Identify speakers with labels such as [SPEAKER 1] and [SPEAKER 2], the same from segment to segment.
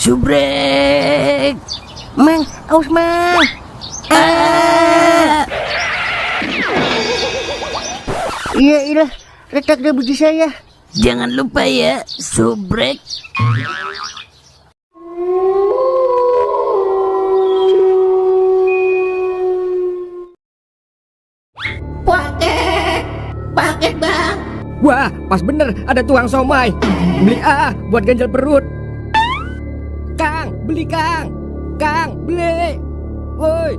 [SPEAKER 1] Subrek.
[SPEAKER 2] Mang, aus mang. Iya, retak deh biji saya.
[SPEAKER 1] Jangan lupa ya, subrek.
[SPEAKER 2] Paket bang.
[SPEAKER 3] Wah, pas bener ada tukang somai. Beli buat ganjel perut. Kang, beli Kang. Kang, beli. Woi.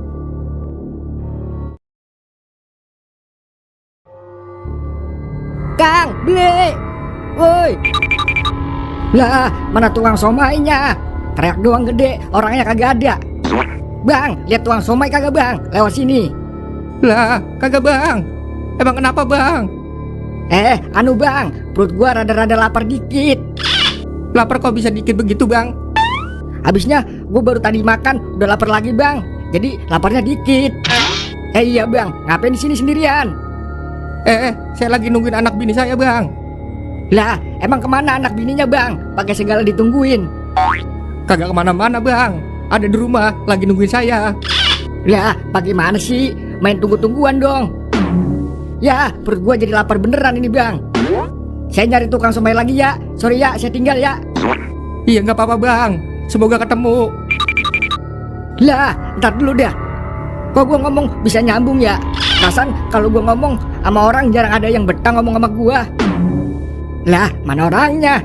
[SPEAKER 3] Kang, beli. Woi. Lah, mana tukang somainya? Teriak doang gede, orangnya kagak ada. Bang, lihat tukang somai kagak bang? Lewat sini. Lah, kagak bang. Emang kenapa bang? Anu bang, perut gua rada-rada lapar dikit. Lapar kok bisa dikit begitu bang? Habisnya gua baru tadi makan, udah lapar lagi bang. Jadi laparnya dikit. Iya bang, ngapain di sini sendirian? Saya lagi nungguin anak bini saya bang. Lah, emang kemana anak bininya bang? Pakai segala ditungguin. Kagak kemana-mana bang, ada di rumah lagi nungguin saya. Lah, bagaimana sih? Main tunggu-tungguan dong. Ya, perut gua jadi lapar beneran ini bang. Saya nyari tukang somai lagi ya. Sorry ya, saya tinggal ya. Iya nggak apa-apa bang. Semoga ketemu. Lah, ntar dulu dah. Kok gua ngomong bisa nyambung ya? Perasaan kalau gua ngomong sama orang jarang ada yang betah ngomong sama gua. Lah, mana orangnya?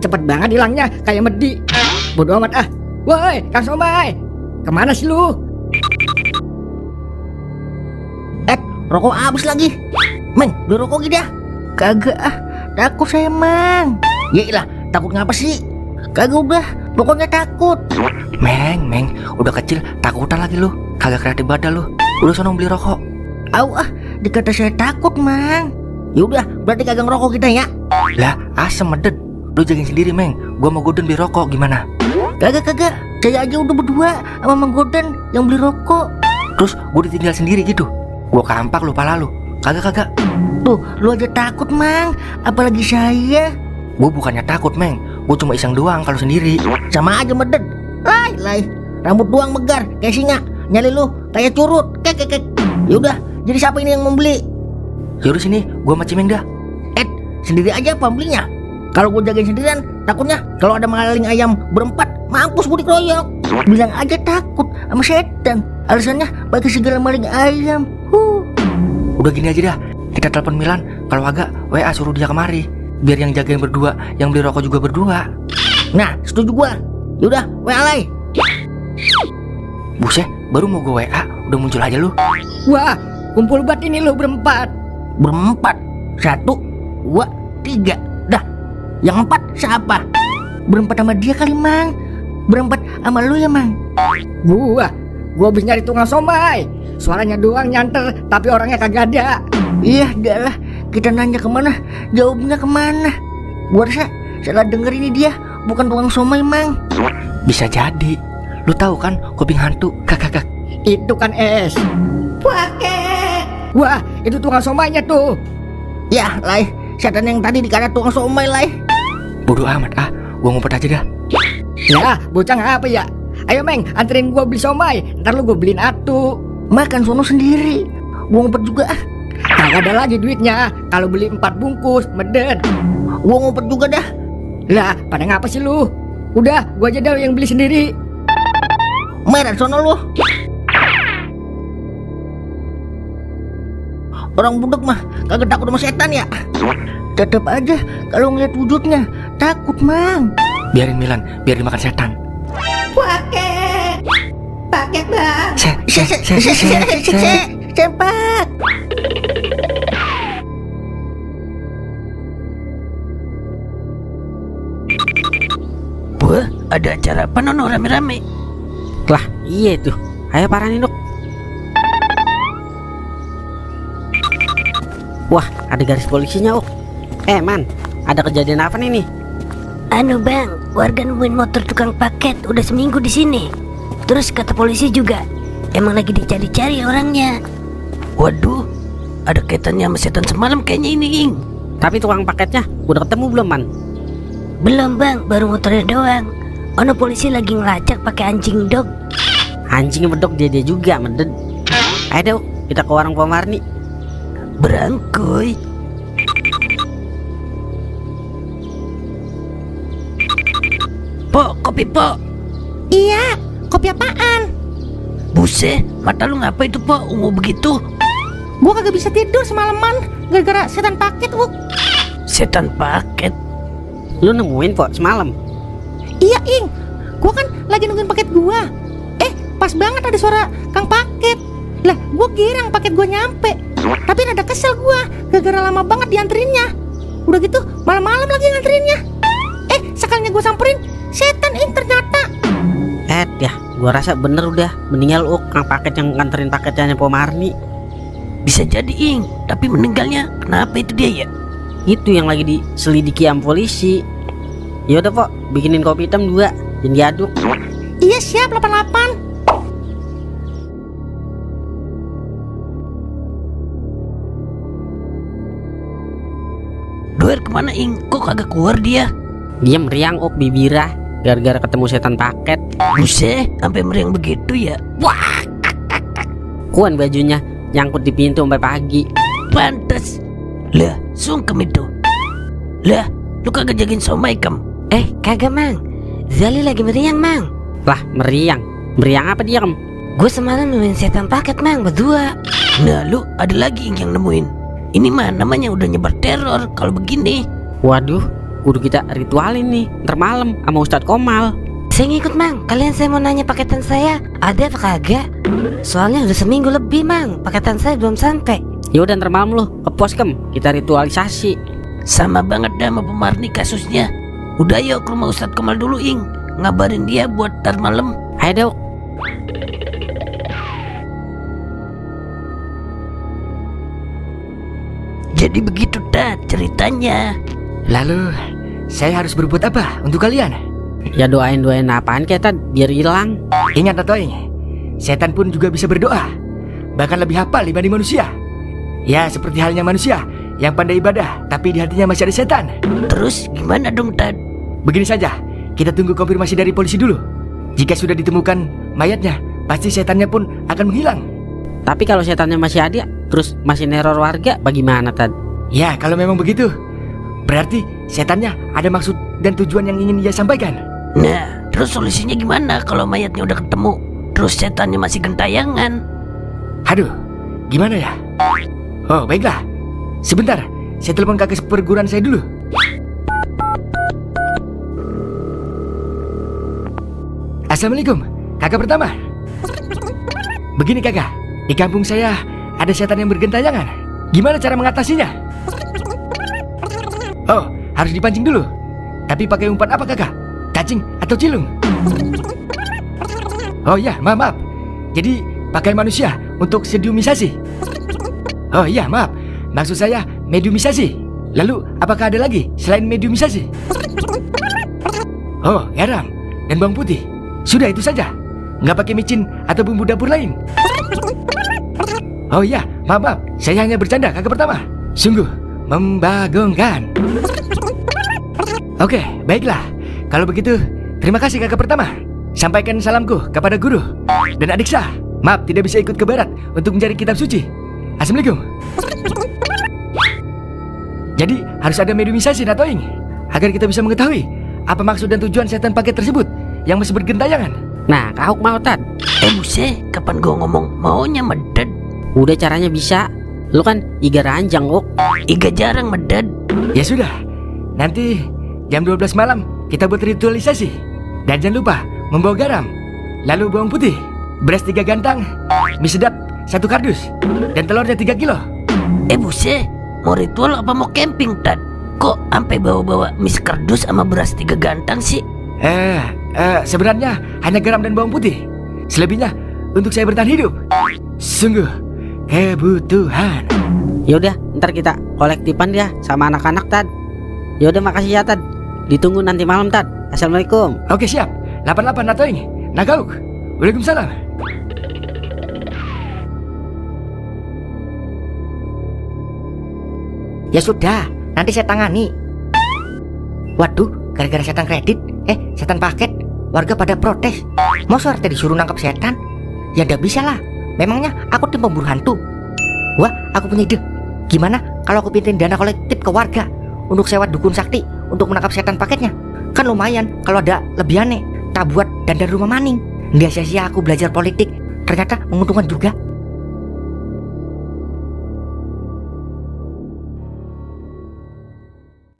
[SPEAKER 3] Cepet banget hilangnya kayak medi. Bodoh amat ah. Woi, Kang Somai. Kemana sih lu?
[SPEAKER 2] Rokok habis lagi. Meng, beli rokok gitu ya? Kagak takut saya mang. Yaelah, takut ngapa sih? Kagak udah, pokoknya takut.
[SPEAKER 4] Meng, udah kecil takutan lagi lu. Kagak kreatif badan lu. Udah sono beli rokok.
[SPEAKER 2] Dikata saya takut mang. Yaudah, berarti kagak ngerokok kita ya?
[SPEAKER 4] Lah, asem medet. Lu jagain sendiri Meng. Gua mau Goden beli rokok gimana?
[SPEAKER 2] Kagak. Saya aja udah berdua sama Mang Goden yang beli rokok.
[SPEAKER 4] Terus gua ditinggal sendiri gitu. Gua kampak lu pala lu. Kagak.
[SPEAKER 2] Tuh, lu aja takut mang. Apalagi saya.
[SPEAKER 4] Gua bukannya takut Meng. Gua cuma iseng doang kalau sendiri.
[SPEAKER 2] Sama aja medet. Lai. Rambut doang megar kayak singa. Nyali lu kayak curut. Kek. Yaudah, jadi siapa ini yang mau beli?
[SPEAKER 4] Yaudah sini, gua sama Cimeng dah.
[SPEAKER 2] Sendiri aja apa belinya? Kalau gue jagain sendirian, takutnya kalau ada maling ayam berempat, mampus gue dikeroyok. Bilang aja takut sama setan. Alasannya pakai segala maling ayam.
[SPEAKER 4] Udah gini aja dah, kita telepon Milan. Kalau agak, WA suruh dia kemari. Biar yang jagain berdua, yang beli rokok juga berdua.
[SPEAKER 2] Nah, setuju gua. Yaudah, WA lay.
[SPEAKER 4] Buset, baru mau gue WA, udah muncul aja lu.
[SPEAKER 3] Wah, kumpul buat ini lu berempat.
[SPEAKER 2] Berempat? 1, 2, 3. Dah, yang 4 siapa? Berempat sama dia kali mang. Berempat sama lu ya mang.
[SPEAKER 3] Gua habis nyari tukang somai. Suaranya doang nyanter, tapi orangnya kagak ada.
[SPEAKER 2] Iya, dah lah. Kita nanya kemana, jawabnya kemana. Gua rasa salah denger ini dia bukan tukang somai mang.
[SPEAKER 4] Bisa jadi. Lu tahu kan kuping hantu? Kakak.
[SPEAKER 3] Itu kan es.
[SPEAKER 2] Paket.
[SPEAKER 3] Wah, itu tukang somainya tuh.
[SPEAKER 2] Ya, lay. Setan yang tadi dikata tukang somai lay.
[SPEAKER 4] Bodoh amat gua ngumpet aja dah.
[SPEAKER 3] Ya, bocah ngapa ya? Ayo Meng, anterin gua beli somai. Ntar lu gua beliin atu.
[SPEAKER 2] Makan sono sendiri. Gua ngumpet juga
[SPEAKER 3] Kagak ada lagi duitnya. Kalau beli 4 bungkus, medet.
[SPEAKER 2] Gua ngumpet juga dah.
[SPEAKER 3] Lah, pada ngapa sih lu? Udah, gua aja dah yang beli sendiri.
[SPEAKER 2] Merah sono lu. Orang budak mah kagak takut sama setan ya. Tetep aja kalau ngeliat wujudnya takut mang.
[SPEAKER 4] Biarin Milan, biar dimakan setan.
[SPEAKER 2] Paket bang. Cepat.
[SPEAKER 1] Wah, ada acara apa nono rame-rame?
[SPEAKER 5] Lah, iya tuh. Ayo paranin dok. Wah, ada garis polisinya, oh. Man, ada kejadian apa nih nih?
[SPEAKER 1] Anu bang, warga nemuin motor tukang paket udah seminggu di sini. Terus kata polisi juga, emang lagi dicari-cari orangnya. Waduh, ada kaitannya sama setan semalam kayaknya ini, Ing.
[SPEAKER 5] Tapi tukang paketnya udah ketemu belum, Man?
[SPEAKER 1] Belum bang, baru motornya doang. ono polisi lagi ngelacak pakai anjing dog.
[SPEAKER 5] Anjing bedok dia juga meded. Ayo dong, kita ke warung Pomarni.
[SPEAKER 1] Berangkuy. Po, kopi po.
[SPEAKER 2] Iya, kopi apaan?
[SPEAKER 1] Buset, mata lu ngapa itu po ungu begitu?
[SPEAKER 2] Gua kagak bisa tidur semalaman gara-gara setan paket, Uk.
[SPEAKER 1] Setan paket.
[SPEAKER 5] Lu nemuin kok semalam?
[SPEAKER 2] Iya, Ing. Gua kan lagi nungguin paket gua. Pas banget ada suara Kang Paket. Lah, gua girang paket gua nyampe. Tapi rada kesel gua gara-gara lama banget dianterinnya. Udah gitu, malam-malam lagi nganterinnya. Sekalinya gua samperin, setan Ing ternyata.
[SPEAKER 5] Ya, gua rasa bener udah meninggal Kang Paket yang nganterin paketnya Pomarni.
[SPEAKER 1] Bisa jadi Ing, tapi meninggalnya kenapa itu dia ya?
[SPEAKER 5] Itu yang lagi diselidiki sama polisi. Ya udah Pok, bikinin kopi hitam 2 dan diaduk.
[SPEAKER 2] Iya siap 88.
[SPEAKER 1] Doer kemana Ing? Kok kagak keluar dia?
[SPEAKER 5] Dia meriang bibirah gara-gara ketemu setan paket.
[SPEAKER 1] Buset, sampai meriang begitu ya? Wah,
[SPEAKER 5] Kuan bajunya nyangkut di pintu sampai pagi.
[SPEAKER 1] pantes. Lah, sungkem itu. Lah, lu kagak jagain somai Kem?
[SPEAKER 6] Kagak Mang, Zali lagi meriang Mang.
[SPEAKER 5] Lah meriang? Meriang apa dia Kem?
[SPEAKER 6] Gue semalam nemuin setan paket Mang berdua.
[SPEAKER 1] Nah, lu ada lagi Ing yang nemuin. Ini mah namanya udah nyebar teror kalau begini.
[SPEAKER 5] Waduh, kudu kita ritualin nih ntar malam sama Ustadz Komal.
[SPEAKER 6] Saya ngikut Mang, kalian saya mau nanya paketan saya ada apa kagak? Soalnya udah seminggu lebih Mang, paketan saya belum sampai.
[SPEAKER 5] Ya udah ntar malam lu ke pos Kem, kita ritualisasi.
[SPEAKER 1] Sama banget dah sama Pomarni kasusnya. Udah yuk ke rumah Ustadz Kemal dulu Ing, ngabarin dia buat ntar malam.
[SPEAKER 5] Ayo dong.
[SPEAKER 1] Jadi begitu dah ceritanya.
[SPEAKER 4] Lalu saya harus berbuat apa untuk kalian?
[SPEAKER 5] Ya doain apaan kita biar hilang.
[SPEAKER 4] Ingat Atoing, setan pun juga bisa berdoa, bahkan lebih hafal dibanding manusia. Ya seperti halnya manusia yang pandai ibadah, tapi di hatinya masih ada setan.
[SPEAKER 1] Terus gimana dong Tad?
[SPEAKER 4] Begini saja, kita tunggu konfirmasi dari polisi dulu. Jika sudah ditemukan mayatnya, pasti setannya pun akan menghilang.
[SPEAKER 5] Tapi kalau setannya masih ada, terus masih neror warga, bagaimana Tad?
[SPEAKER 4] Ya kalau memang begitu, berarti setannya ada maksud dan tujuan yang ingin ia sampaikan.
[SPEAKER 1] Nah, terus solusinya gimana kalau mayatnya udah ketemu, terus setannya masih gentayangan?
[SPEAKER 4] Aduh, gimana ya? Oh baiklah, sebentar, saya telepon kakak perguruan saya dulu. Assalamualaikum, kakak pertama. Begini kakak, di kampung saya ada setan yang bergentayangan. Gimana cara mengatasinya? Oh, harus dipancing dulu. Tapi pakai umpan apa kakak? Cacing atau cilung? Oh iya, maaf. Jadi pakai manusia untuk sediumisasi. Oh iya, maaf. Maksud saya mediumisasi. Lalu apakah ada lagi selain mediumisasi? Oh, garam dan bawang putih. Sudah itu saja. Nggak pakai micin atau bumbu dapur lain. Oh iya, maaf. Saya hanya bercanda kakak pertama. Sungguh membagongkan. Oke, baiklah. Kalau begitu, terima kasih kakak pertama. Sampaikan salamku kepada guru dan adik sah. Maaf tidak bisa ikut ke barat untuk mencari kitab suci. Assalamualaikum. Jadi harus ada mediumisasi Natoing agar kita bisa mengetahui apa maksud dan tujuan setan paket tersebut yang masih bergentayangan.
[SPEAKER 5] Nah, kau mau Tad?
[SPEAKER 1] Buset, kapan gua ngomong maunya medad?
[SPEAKER 5] Udah caranya bisa. Lu kan iga ranjang
[SPEAKER 1] Iga jarang medad.
[SPEAKER 4] Ya sudah, nanti jam 12 malam kita buat ritualisasi. Dan jangan lupa membawa garam, lalu bawang putih, beras 3 gantang, mie sedap 1 kardus, dan telurnya 3 kilo.
[SPEAKER 1] Buset, mau ritual apa mau camping Tad? Kok sampai bawa-bawa mie sekardus sama beras 3 gantang sih?
[SPEAKER 4] Sebenarnya hanya garam dan bawang putih. Selebihnya untuk saya bertahan hidup. Sungguh kebutuhan.
[SPEAKER 5] Yaudah, ntar kita kolektifan ya sama anak-anak Tad. Yaudah makasih ya Tad. Ditunggu nanti malam Tad. Assalamualaikum.
[SPEAKER 4] Oke siap. 88 Natoing, Nagauk. Waalaikumsalam.
[SPEAKER 2] Ya sudah, nanti saya tangani. Waduh, gara-gara setan kredit, setan paket, warga pada protes. Masa RT disuruh nangkap setan? Ya ndak bisa lah. Memangnya aku tim pemburu hantu? Wah, aku punya ide. Gimana kalau aku pindahin dana kolektif ke warga untuk sewa dukun sakti untuk menangkap setan paketnya? Kan lumayan kalau ada lebihannya. Tak buat dandan rumah maning. Nggak sia-sia aku belajar politik. Ternyata menguntungkan juga.